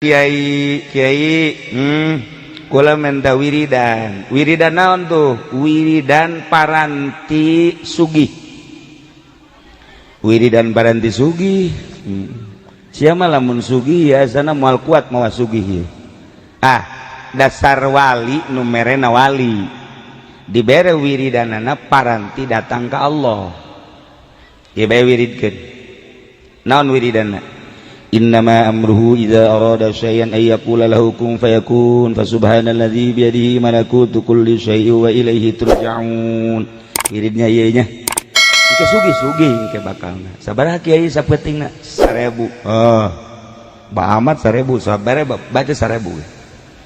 Kiai, kiai, kula minta wiridan. Wiridan naon tuh? Wiridan paranti sugih. Wiridan paranti sugih. Siapa lamun sugih ya sana moal kuat mawa sugih. Ah, dasar wali nu merena wali dibere wiridanana paranti datang ke Allah. Ya bae wiridkeun. Naon wiridana? Innama amruhu idza arada syai'an ay yaqula lahu kun fayakun, fasubhanalladzi biyadihi malakutu kulli syai'in wa ilaihi turja'un. Wiridnya ieu nya. Engke sugih-sugih engke bakalna. Sabaraha, Kiai, sapeutingna? 1000. Oh. Ba amat 1000, sabaraha baca 1000.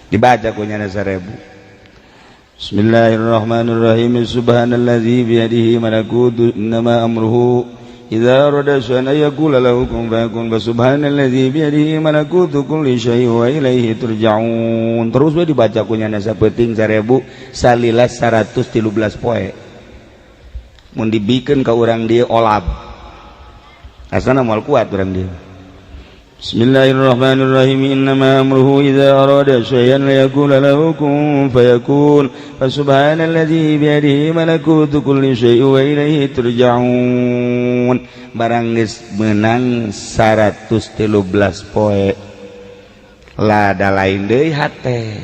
Dibaca ku nyana 1000. Bismillahirrahmanirrahim. Subhanalladzi biyadihi malakutu, innama amruhu idza arada syai'an ay yaqula lahu kun fayakun, subhanalladzi biyadihi malakutu kulli syai'in wa ilaihi turja'un. Terus we dibaca ku nyana sapeuting 1000 salila 113 poe. Mun dibikeun ka urang dieu olab. Asana moal kuat urang dieu. Bismillahirrahmanirrahim. Innama amruhu idza arada syai'an la yaqula lahu kun fayakun, fasubhanalladzi biyadihi malakutu kulli syai'in wa ilaihi turja'un. Barang geus meunang 113 poe, lada lain deui hate.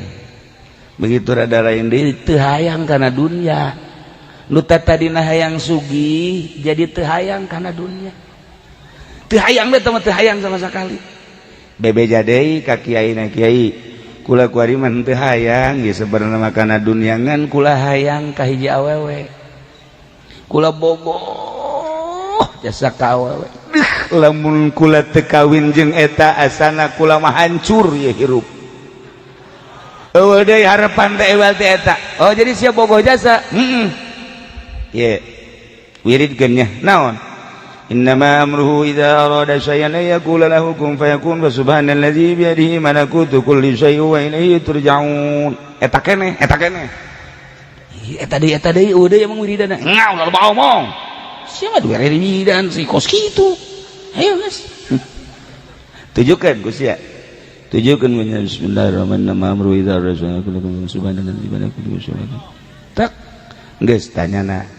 Begitu rada lain deui, teu hayang kana dunya. Nu tadina hayang sugih jadi teu hayang kana dunya. Teu hayang teh mah, teu hayang sama sekali. Bebeja deui ka kiai na, "Kiai, kula kuari mah teu hayang ieu sebenarnya mah kana dunya, ngan kula hayang ka hiji awewe. Kula bogoh jasa ka awewe. Lamun kula teu kawin jeung eta, asana kula mah hancur ye hirup. Eueuh deui harapan teh ewal teh eta." "Oh, jadi sia bogoh jasa?" "Heeh." "Ye, wiridkeun nya." "Naon?" Innama amruhu idza arada syai'an ay yaqula lahu kun fayakun, fa subhanalladzi biyadihi malakutu kulli syai'in wa ilaihi turja'un. Eta keneh, eta keneh. Eta deui, eta deui, eueuh deui emang wiridanna. Ngau loba omong. Sia mah dua wiridan si kos kitu. Ayo geus. Tujukan ku sia. Tujukan punya bismillahirrahmanirrahim amru idza arada syai'an subhanalladzi biyadihi kulli syai'in. Tak geus tanyana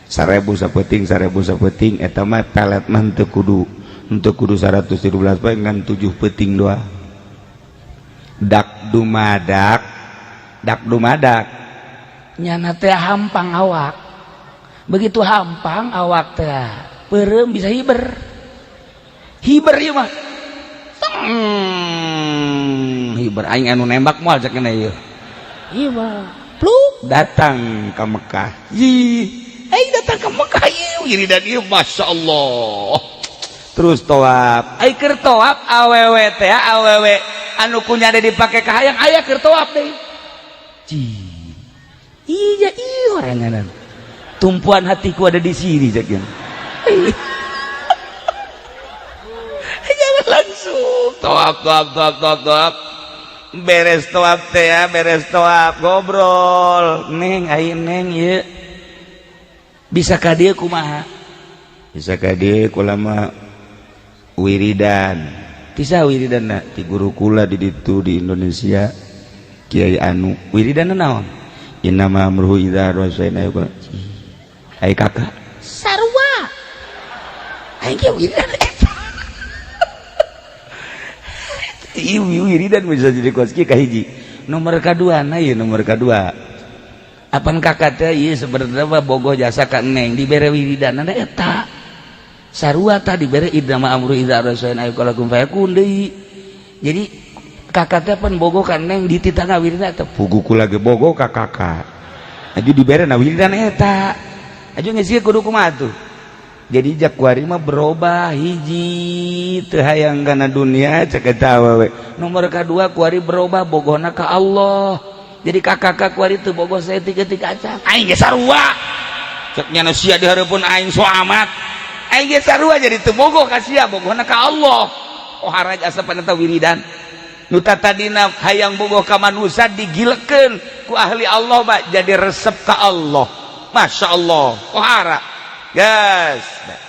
1000 sapeuting, 1000 sapeuting, eta mah pelet mah teu kudu 113 poe, ngan 7 peuting doa. Dak dumadak, dak dumadak. Nyana teh hampang awak. Begitu hampang awak teh peureum bisa hiber. Hiber ieu mah. Hiber aing anu nembak moal cek ieu. Ieu mah pluk. Datang ke Mekah. Ih, aing datang ke Mekah ieu wiridan ieu, Masya Allah. Terus toab. Ai keur toab awewe teh, awewe anu kunya ada dipake ka hayang aya keur toab deui. Cih. Iya, iya oranganan. Tumpuan hatiku ada di sini cek. Jangan langsung toab, toab, toab, toab, toab. Beres toab teh ya, beres toab ngobrol. "Neng, ai neng ieu bisa ka dieu kumaha?" "Bisa ka dieu kula mah wiridan." "Ti saha wiridanna?" "Ti guru kula di ditu di Indonesia, Kiai anu." "Wiridanna naon?" "Innama amruhu idza arada syai'an." Ai kakak Sarua. Aing ge wiridan eta. Ieu wiridan bisa jadi kos kieu. Kahiji, nomor kadua na ieu, nomor kadua Apan kakak teh ieu sebenarnya mah bogoh jasa ka neng, dibere wiridan eta. Sarua tah dibere innama amru idza arada syai'an ay yaqula kun fayakun deui. Jadi kakak teh pan bogoh ka neng, dititah wiridan eta. Pugu kula ge bogoh ka kakak, aju dibere na wiridan eta, aju geus kudu kumaha tuh? Jadi jakuari mah berubah, hiji teu hayang kana dunia cek eta awewe, Nomor kedua kuari berubah bogohna ka Allah. Jadi kakak kuari teu bogoh saeutik-eutik acan. Aing ge sarua cek nya, sia di hareupeun aing so amat. Aing ge sarua, jadi teu bogoh ka sia, bogohna ka Allah. Oh, haraj asapan eta wiridan. Nu tadina hayang bogoh ka manusia digilekeun ku ahli Allah mah jadi resep ka Allah. Masya Allah, oh hara. Gas.